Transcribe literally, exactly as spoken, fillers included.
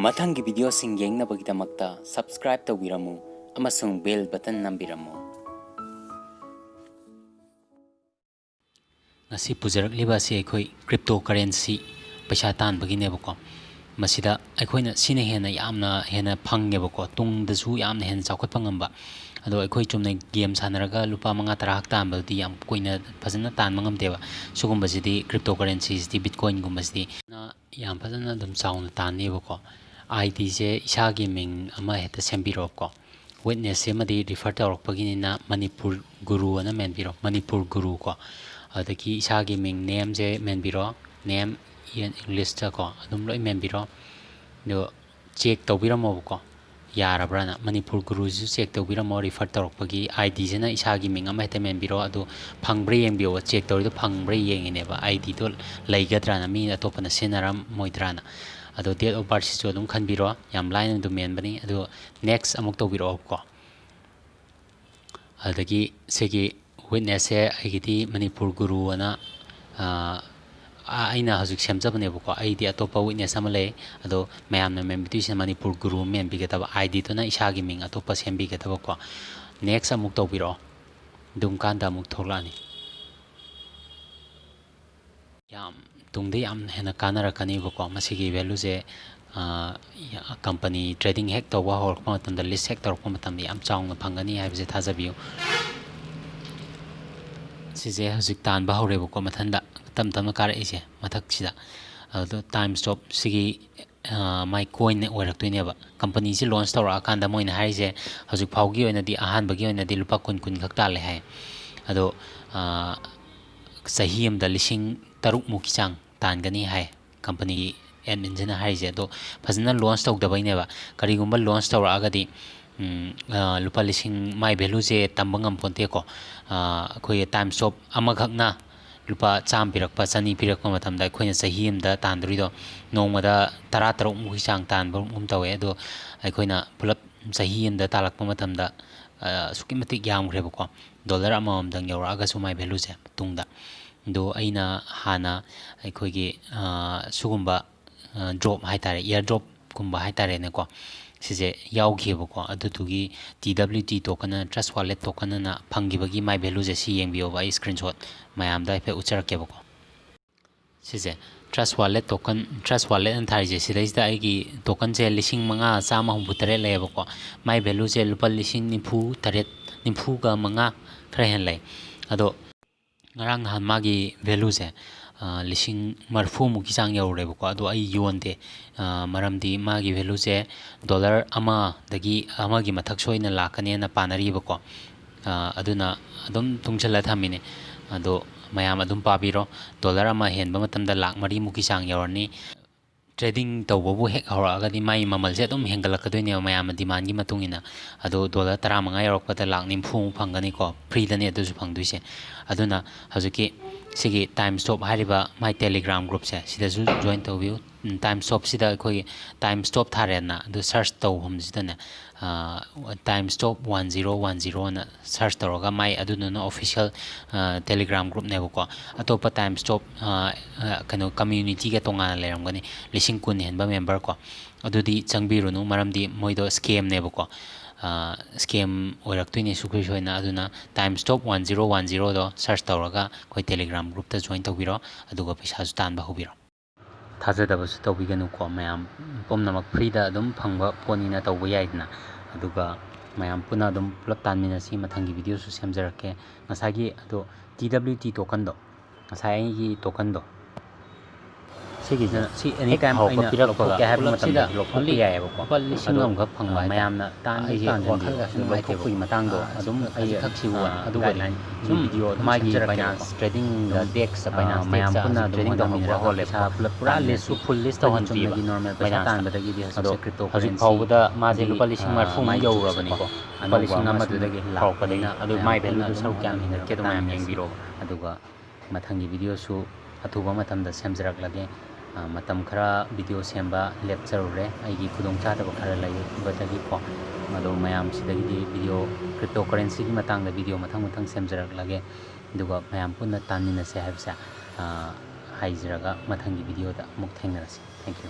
ꯃꯊꯪꯒꯤ ꯚꯤꯗꯤꯑꯣꯁꯤꯡ ꯌꯦꯡꯅꯕꯒꯤꯗꯃꯛꯇ subscribe ꯇꯧꯕꯤꯔꯝꯃꯨ ꯑꯃꯁꯨꯡ bell button ꯅꯝꯕꯤꯔꯝꯃꯨ꯫ ꯉꯁꯤ ꯄꯨꯖꯔꯛꯂꯤꯕ ꯑꯁꯤ ꯑꯩꯈꯣꯏ cryptocurrency ꯄꯩꯁꯥ ꯇꯥꯟꯕꯒꯤꯅꯦꯕꯀꯣ꯫ ꯃꯁꯤꯗ ꯑꯩꯈꯣꯏꯅ ꯁꯤꯅ ꯍꯦꯟꯅ ꯌꯥꯝꯅ ꯍꯦꯟꯅ ꯐꯪꯉꯦꯕꯀꯣ, ꯇꯨꯡꯗꯁꯨ ꯌꯥꯝꯅ ꯍꯦꯟꯅ ꯆꯥꯎꯈꯠꯄ ꯉꯝꯕ꯫ ꯑꯗꯣ ꯑꯩꯈꯣꯏ ꯆꯨꯝꯅ game ꯁꯥꯟꯅꯔꯒ ꯂꯨꯄꯥ ꯃꯉꯥ ꯇꯔꯥ ꯈꯛ ꯇꯥꯟꯕꯗꯨꯗꯤ ꯌꯥꯝ ꯀꯨꯏꯅ ꯐꯖꯅ ꯇꯥꯟꯕ ꯉꯝꯗꯦꯕ꯫ ꯁꯤꯒꯨꯝꯕꯁꯤꯗꯤ, cryptocurrencyꯁꯤꯗꯤ, Bitcoinꯒꯨꯝꯕꯁꯤꯗꯤ ꯌꯥꯝ ꯐꯖꯅ ꯑꯗꯨꯝ ꯆꯥꯎꯅ ꯇꯥꯟꯅꯦꯕꯀꯣ꯫ IDꯁꯦ ꯏꯁꯥꯒꯤ ꯃꯤꯡ ꯑꯃ ꯍꯦꯛꯇ ꯁꯦꯝꯕꯤꯔꯛꯑꯣꯀꯣ꯫ Witnessꯁꯦ ꯑꯃꯗꯤ refer ꯇꯧꯔꯛꯄꯒꯤꯅꯤꯅ ꯃꯅꯤꯄꯨꯔ ꯒꯨꯔꯨ ꯑꯅ ꯃꯦꯟꯕꯤꯔꯣ, ꯃꯅꯤꯄꯨꯔ ꯒꯨꯔꯨ ꯀꯣ꯫ ꯑꯗꯒꯤ ꯏꯁꯥꯒꯤ ꯃꯤꯡ, nameꯁꯦ ꯃꯦꯟꯕꯤꯔꯣ, name Englishꯇ ꯀꯣ, ꯑꯗꯨꯝ ꯂꯣꯏ ꯃꯦꯟꯕꯤꯔꯣ꯫ ꯑꯗꯣ check ꯇꯧꯕꯤꯔꯝꯃꯣꯕꯀꯣ, ꯌꯥꯔꯕ꯭ꯔꯥꯅ꯫ ꯃꯅꯤꯄꯨꯔ ꯒꯨꯔꯨꯁꯤꯁꯨ check ꯇꯧꯕꯤꯔꯝꯃꯣ, refer ꯇꯧꯔꯛꯄꯒꯤ IDꯁꯤꯅ ꯏꯁꯥꯒꯤ ꯃꯤꯡ ꯑꯃ ꯍꯦꯛꯇ ꯃꯦꯟꯕꯤꯔꯣ꯫ ꯑꯗꯨ ꯐꯪꯕ꯭ꯔꯥ ꯌꯦꯡꯕꯤꯌꯣ, check ꯇꯧꯔꯤꯗꯣ ꯐꯪꯕ꯭ꯔꯥ ꯌꯦꯡꯉꯤꯅꯦꯕ, IDꯗꯣ ꯂꯩꯒꯗ꯭ꯔꯥꯅ, ꯃꯤ ꯑꯇꯣꯞꯄꯅ ꯁꯤꯖꯤꯟꯅꯔꯝꯃꯣꯏꯗ꯭ꯔꯥꯅ꯫ ꯑꯗꯣ date of birthꯁꯤꯁꯨ ꯑꯗꯨꯝ ꯈꯟꯕꯤꯔꯣ, ꯌꯥꯝ ꯂꯥꯏꯅ ꯑꯗꯨꯝ ꯃꯦꯟꯕꯅꯤ꯫ ꯑꯗꯣ next ꯑꯃꯨꯛ ꯇꯧꯕꯤꯔꯛꯑꯣꯕꯀꯣ꯫ ꯑꯗꯒꯤ ꯁꯤꯒꯤ witnessꯁꯦ ꯑꯩꯒꯤꯗꯤ ꯃꯅꯤꯄꯨꯔ ꯒꯨꯔꯨ ꯑꯅ, ꯑ, ꯑ, ꯑꯩꯅ ꯍꯧꯖꯤꯛ ꯁꯦꯝꯖꯕꯅꯦꯕꯀꯣ꯫ ꯑꯩꯗꯤ ꯑꯇꯣꯞꯄ witness ꯑꯃ ꯂꯩ, ꯑꯗꯣ ꯃꯌꯥꯝꯅ ꯃꯦꯟꯕꯤꯗꯣꯏꯁꯤꯅ ꯃꯅꯤꯄꯨꯔ ꯒꯨꯔꯨ ꯑꯃ ꯃꯦꯟꯕꯤꯒꯗꯕ, IDꯗꯨꯅ ꯏꯁꯥꯒꯤ ꯃꯤꯡ ꯑꯇꯣꯞꯄ ꯁꯦꯝꯕꯤꯒꯗꯕꯀꯣ꯫ Next ꯑꯃꯨꯛ ꯇꯧꯕꯤꯔꯛꯑꯣ, ꯑꯗꯨꯝ ꯀꯥꯟꯗ ꯑꯃꯨꯛ ꯊꯣꯛꯂꯛꯑꯅꯤ꯫ ꯌꯥꯝ ꯇꯨꯡꯗ ꯌꯥꯝ ꯍꯦꯟꯅ ꯀꯥꯟꯅꯔꯛꯀꯅꯤꯕꯀꯣ꯫ ꯃꯁꯤꯒꯤ valueꯁꯦ, ꯑ, company trading ꯍꯦꯛ ꯇꯧꯕ ꯍꯧꯔꯛꯄ ꯃꯇꯝꯗ, list ꯍꯦꯛ ꯇꯧꯔꯛꯄ ꯃꯇꯝꯗ ꯌꯥꯝ ꯆꯥꯎꯅ ꯐꯪꯒꯅꯤ ꯍꯥꯏꯕꯁꯦ ꯊꯥꯖꯕꯤꯌꯨ꯫ ꯁꯤꯁꯦ ꯍꯧꯖꯤꯛ ꯇꯥꯟꯕ ꯍꯧꯔꯦꯕꯀꯣ, ꯃꯊꯟꯗ ꯇꯞ ꯇꯞꯅ ꯀꯥꯔꯛꯏꯁꯦ ꯃꯊꯛꯁꯤꯗ꯫ ꯑꯗꯣ time stop ꯁꯤꯒꯤ, ꯑ, ꯃꯥꯏ coin ꯑꯣꯏꯔꯛꯇꯣꯏꯅꯦꯕ꯫ Companyꯁꯤ launch ꯇꯧꯔꯛꯑꯀꯥꯟꯗ ꯃꯣꯏꯅ ꯍꯥꯏꯔꯤꯁꯦ, ꯍꯧꯖꯤꯛ ꯐꯥꯎꯒꯤ ꯑꯣꯏꯅꯗꯤ, ꯑꯍꯥꯟꯕꯒꯤ ꯑꯣꯏꯅꯗꯤ ꯂꯨꯄꯥ ꯀꯨꯟ, ꯀꯨꯟ ꯈꯛ ꯇꯥꯜꯂꯦ ꯍꯥꯏ꯫ ꯑꯗꯣ, ꯑ, ꯆꯍꯤ ꯑꯃꯗ ꯂꯤꯁꯤꯡ ꯇꯔꯨꯛ ꯃꯨꯛꯀꯤ ꯆꯥꯡ ꯇꯥꯟꯒꯅꯤ ꯍꯥꯏ companyꯒꯤ adminꯁꯤꯅ ꯍꯥꯏꯔꯤꯁꯦ꯫ ꯑꯗꯣ ꯐꯖꯅ launch ꯇꯧꯗꯕꯩꯅꯦꯕ꯫ ꯀꯔꯤꯒꯨꯝꯕ launch ꯇꯧꯔꯛꯑꯒꯗꯤ, ꯎꯝ, ꯑ, ꯂꯨꯄꯥ ꯂꯤꯁꯤꯡ, ꯃꯥꯏ valueꯁꯦ ꯇꯝꯕ ꯉꯝꯄꯣꯟꯇꯦꯀꯣ꯫ ꯑ, ꯑꯩꯈꯣꯏꯒꯤ time stop ꯑꯃꯈꯛꯅ ꯂꯨꯄꯥ ꯆꯥꯝꯃ ꯄꯤꯔꯛꯄ, ꯆꯅꯤ ꯄꯤꯔꯛꯄ ꯃꯇꯝꯗ, ꯑꯩꯈꯣꯏꯅ ꯆꯍꯤ ꯑꯃꯗ ꯇꯥꯟꯗꯣꯔꯤꯗꯣ ꯅꯣꯡꯃꯗ ꯇꯔꯥ ꯇꯔꯨꯛ ꯃꯨꯛꯀꯤ ꯆꯥꯡ ꯇꯥꯟꯕꯒꯨꯝ ꯇꯧꯋꯦ꯫ ꯑꯗꯣ ꯑꯩꯈꯣꯏꯅ ꯄꯨꯂꯞ ꯆꯍꯤ ꯑꯃꯗ ꯇꯥꯜꯂꯛꯄ ꯃꯇꯝꯗ, ꯑ, ꯑꯁꯨꯛꯀꯤ ꯃꯇꯤꯛ ꯌꯥꯝꯈ꯭ꯔꯦꯕꯀꯣ꯫ Dollar ꯑꯃꯃꯝꯗꯪ ꯌꯧꯔꯛꯑꯒꯁꯨ ꯃꯥꯏ valueꯁꯦ ꯇꯨꯡꯗ꯫ ꯑꯗꯣ ꯑꯩꯅ ꯍꯥꯟꯅ ꯑꯩꯈꯣꯏꯒꯤ, ꯑ, ꯁꯤꯒꯨꯝꯕ, ꯑ, drop ꯍꯥꯏꯇꯥꯔꯦ, airdrop ꯀꯨꯝꯕ ꯍꯥꯏꯇꯥꯔꯦꯅꯦꯀꯣ, ꯁꯤꯁꯦ ꯌꯥꯎꯈꯤꯑꯕꯀꯣ꯫ ꯑꯗꯨꯗꯨꯒꯤ T W T token ꯑꯅ, Trust Wallet token ꯑꯅ ꯐꯪꯈꯤꯕꯒꯤ ꯃꯥꯏ value ꯁꯦ ꯁꯤ ꯌꯦꯡꯕꯤꯌꯣꯕ, ꯑꯩ screenshot ꯃꯌꯥꯝꯗ ꯍꯥꯏꯐꯦꯠ ꯎꯠꯆꯔꯛꯀꯦꯕꯀꯣ꯫ ꯁꯤꯁꯦ Trust Wallet token, Trust Wallet ꯑꯅ ꯊꯥꯔꯤꯁꯦ, ꯁꯤꯗꯩꯁꯤꯗ ꯑꯩꯒꯤ token ꯁꯦ ꯂꯤꯁꯤꯡ ꯃꯉꯥ ꯆꯥꯝꯃ ꯍꯨꯝꯐꯨ ꯇꯔꯦꯠ ꯂꯩꯌꯦꯕꯀꯣ꯫ ꯃꯥꯏ value ꯁꯦ ꯂꯨꯄꯥ ꯂꯤꯁꯤꯡ ꯅꯤꯐꯨ ꯇꯔꯦꯠ, ꯅꯤꯐꯨꯒ ꯃꯉꯥ ꯈꯔ ꯍꯦꯟꯅ ꯂꯩ꯫ ꯑꯗꯣ ꯉꯔꯥꯡ ꯅꯍꯥꯟ ꯃꯥꯒꯤ value ꯁꯦ, ꯑ, ꯂꯤꯁꯤꯡ ꯃꯔꯤꯐꯨ ꯃꯨꯛꯀꯤ ꯆꯥꯡ ꯌꯧꯔꯨꯔꯦꯕꯀꯣ꯫ ꯑꯗꯣ ꯑꯩ ꯌꯣꯟꯗꯦ꯫ ꯑ, ꯃꯔꯝꯗꯤ ꯃꯥꯒꯤ value ꯁꯦ dollar ꯑꯃꯗꯒꯤ, ꯑꯃꯒꯤ ꯃꯊꯛ ꯁꯣꯏꯅ ꯂꯥꯛꯀꯅꯦꯅ ꯄꯥꯅꯔꯤꯕꯀꯣ꯫ ꯑ, ꯑꯗꯨꯅ ꯑꯗꯨꯝ ꯇꯨꯡꯁꯤꯜꯂ ꯊꯝꯃꯤꯅꯦ꯫ ꯑꯗꯣ ꯃꯌꯥꯝ ꯑꯗꯨꯝ ꯄꯥꯕꯤꯔꯣ꯫ Dollar ꯑꯃ ꯍꯦꯟꯕ ꯃꯇꯝꯗ ꯂꯥꯛ ꯃꯔꯤꯃꯨꯛꯀꯤ ꯆꯥꯡ ꯌꯧꯔꯅꯤ꯫ Trading ꯇꯧꯕꯕꯨ ꯍꯦꯛ ꯍꯧꯔꯛꯑꯒꯗꯤ ꯃꯥꯒꯤ ꯃꯃꯜꯁꯦ ꯑꯗꯨꯝ ꯍꯦꯟꯒꯠꯂꯛꯀꯗꯣꯏꯅꯦꯕ ꯃꯌꯥꯝꯅ demand ꯀꯤ ꯃꯇꯨꯡ ꯏꯟꯅ꯫ ꯑꯗꯣ dollar ꯇꯔꯥꯃꯉꯥ ꯌꯧꯔꯛꯄꯗ ꯂꯥꯛ ꯅꯤꯐꯨꯃꯨꯛ ꯐꯪꯒꯅꯤꯀꯣ, free ꯗꯅꯦ ꯑꯗꯨꯁꯨ ꯐꯪꯗꯣꯏꯁꯦ꯫ ꯑꯗꯨꯅ ꯍꯧꯖꯤꯛꯀꯤ ꯁꯤꯒꯤ TimeStop ꯍꯥꯏꯔꯤꯕ ꯃꯥꯏ Telegram group ꯁꯦ, ꯁꯤꯗꯁꯨ join ꯇꯧꯕꯤꯌꯨ꯫ ꯎꯝ, TimeStop ꯁꯤꯗ ꯑꯩꯈꯣꯏꯒꯤ TimeStop ꯊꯥꯔꯦꯗꯅ, ꯑꯗꯨ search ꯇꯧꯐꯝꯁꯤꯗꯅꯦ, ꯑ, TimeStop one zero one zero ꯑꯅ search ꯇꯧꯔꯒ ꯃꯥꯏ ꯑꯗꯨꯗꯨꯅ official, ꯑ, Telegram group ꯅꯦꯕꯀꯣ꯫ ꯑꯇꯣꯞꯄ TimeStop, ꯑ, ꯑ, ꯀꯩꯅꯣ, community ꯒ ꯇꯣꯉꯥꯟꯅ ꯂꯩꯔꯝꯒꯅꯤ, ꯂꯤꯁꯤꯡ ꯀꯨꯟ ꯍꯦꯟꯕ member ꯀꯣ꯫ ꯑꯗꯨꯗꯤ ꯆꯪꯕꯤꯔꯨꯅꯨ, ꯃꯔꯝꯗꯤ ꯃꯣꯏꯗꯣ scam ꯅꯦꯕꯀꯣ꯫ ꯑ, scam ꯑꯣꯏꯔꯛꯇꯣꯏꯅꯦ ꯁꯨꯡꯁꯣꯏ ꯁꯣꯏꯗꯅ꯫ ꯑꯗꯨꯅ TimeStop one zero one zero ꯗꯣ search ꯇꯧꯔꯒ ꯑꯩꯈꯣꯏ Telegram group ꯇ join ꯇꯧꯕꯤꯔꯣ, ꯑꯗꯨꯒ ꯄꯩꯁꯥꯁꯨ ꯇꯥꯟꯕ ꯍꯧꯕꯤꯔꯣ꯫ ꯊꯥꯖꯗꯕꯁꯨ ꯇꯧꯕꯤꯒꯅꯨꯀꯣ ꯃꯌꯥꯝ, ꯄꯨꯝꯅꯃꯛ free ꯗ ꯑꯗꯨꯝ ꯐꯪꯕ ꯄꯣꯠꯅꯤꯅ ꯇꯧꯕ ꯌꯥꯏꯗꯅ꯫ ꯑꯗꯨꯒ ꯃꯌꯥꯝ ꯄꯨꯟꯅ ꯑꯗꯨꯝ ꯄꯨꯂꯞ ꯇꯥꯟꯃꯤꯟꯅꯁꯤ꯫ ꯃꯊꯪꯒꯤ video ꯁꯨ ꯁꯦꯝꯖꯔꯛꯀꯦ꯫ ꯉꯁꯥꯏꯒꯤ ꯑꯗꯣ T W T token ꯗꯣ, ꯉꯁꯥꯏ ꯑꯩꯒꯤ token ꯗꯣ, ꯁꯤꯒꯤꯁꯤꯅ ꯁꯤ ꯍꯦꯛ anytime ꯍꯧꯔꯛꯄ ꯑꯩꯅ ꯄꯤꯔꯛꯄꯒ ꯂꯧꯊꯣꯛꯀꯦ ꯍꯥꯏꯕ ꯄꯨꯂꯞꯁꯤꯗ ꯃꯇꯝꯗ ꯂꯧꯊꯣꯛꯄ only ꯌꯥꯏꯑꯕꯀꯣ꯫ ꯂꯨꯄꯥ ꯂꯤꯁꯤꯡ ꯑꯗꯣ, ꯑꯃꯈꯛ ꯐꯪꯕ ꯑ, ꯍꯥꯏꯇꯥꯔꯦ꯫ ꯃꯌꯥꯝꯅ ꯇꯥꯟꯒꯦ ꯑꯩꯒꯤ ꯇꯥꯟꯖꯟꯒꯦ ꯋꯥꯈꯜꯒꯁꯨ ꯁꯨꯝ ꯂꯩꯇꯦꯕꯀꯣ꯫ ꯂꯧꯊꯣꯛꯄꯒꯤ ꯃꯇꯥꯡꯗꯣ ꯑ, ꯑꯗꯨꯝ ꯑꯩ, ꯈꯖꯤꯛꯈꯛꯁꯤꯕꯨ ꯑ, ꯑꯗꯨꯒꯅꯤ guideline ꯁꯨꯝ video ꯑꯗꯨꯝ ꯃꯥꯒꯤ ꯁꯦꯝꯖꯔꯛꯀꯦꯕꯀꯣ꯫ Binance trading ꯗ ꯑꯗꯨꯝ, DEX ꯑ, ꯃꯌꯥꯝ ꯄꯨꯟꯅ ꯑꯗꯨꯝ ꯍꯣꯠꯅꯃꯤꯟꯅꯔꯒ ꯄꯩꯁꯥ ꯄꯨꯂꯞ ꯄꯨꯔꯥ ꯂꯦꯁꯁꯨ ꯐꯨꯜ ꯂꯦꯁ ꯇꯧꯍꯟꯗꯕꯤꯕ꯫ ꯆꯨꯝꯅꯒꯤ normal ꯄꯩꯁꯥ ꯇꯥꯟꯕꯗꯒꯤꯗꯤ ꯍꯧꯖꯤꯛꯁꯦ crypto currency ꯍꯧꯖꯤꯛ ꯐꯥꯎꯕꯗ ꯃꯥꯁꯦ ꯂꯨꯄꯥ ꯂꯤꯁꯤꯡ ꯃꯔꯤꯐꯨꯃꯨꯛ ꯌꯧꯔꯨꯔꯕꯅꯤꯀꯣ꯫ ꯂꯨꯄꯥ ꯂꯤꯁꯤꯡ ꯑꯃꯗꯨꯗꯒꯤ ꯍꯧꯔꯛꯄꯗꯒꯤꯅ꯫ ꯑꯗꯨ ꯃꯥꯏ value ꯗꯨ ꯁꯔꯨꯛ ꯀꯌꯥꯝ ꯍꯦꯟꯒꯠꯀꯦꯗꯣ ꯃꯌꯥꯝ ꯌꯦꯡꯕꯤꯔꯣ꯫ ꯑꯗꯨꯒ ꯃꯊꯪꯒꯤ video ꯁꯨ ꯑꯊꯨꯕ ꯃꯇꯝꯗ ꯁꯦꯝꯖꯔꯛꯂꯒꯦ꯫ ꯑ, ꯃꯇꯝ ꯈꯔ video ꯁꯦꯝꯕ ꯂꯦꯞꯆꯔꯨꯔꯦ, ꯑꯩꯒꯤ ꯈꯨꯗꯣꯡꯆꯥꯗꯕ ꯈꯔ ꯂꯩꯕꯗꯒꯤꯀꯣ꯫ ꯑꯗꯣ ꯃꯌꯥꯝ ꯁꯤꯗꯒꯤꯗꯤ video, crypto currency ꯒꯤ ꯃꯇꯥꯡꯗ video ꯃꯊꯪ ꯃꯊꯪ ꯁꯦꯝꯖꯔꯛꯂꯒꯦ꯫ ꯑꯗꯨꯒ ꯃꯌꯥꯝ ꯄꯨꯟꯅ ꯇꯥꯟꯃꯤꯟꯅꯁꯦ ꯍꯥꯏꯕꯁꯦ, ꯑ, ꯍꯥꯏꯖꯔꯒ ꯃꯊꯪꯒꯤ video ꯗ ꯑꯃꯨꯛ ꯊꯦꯡꯅꯔꯁꯤ꯫ Thank you꯫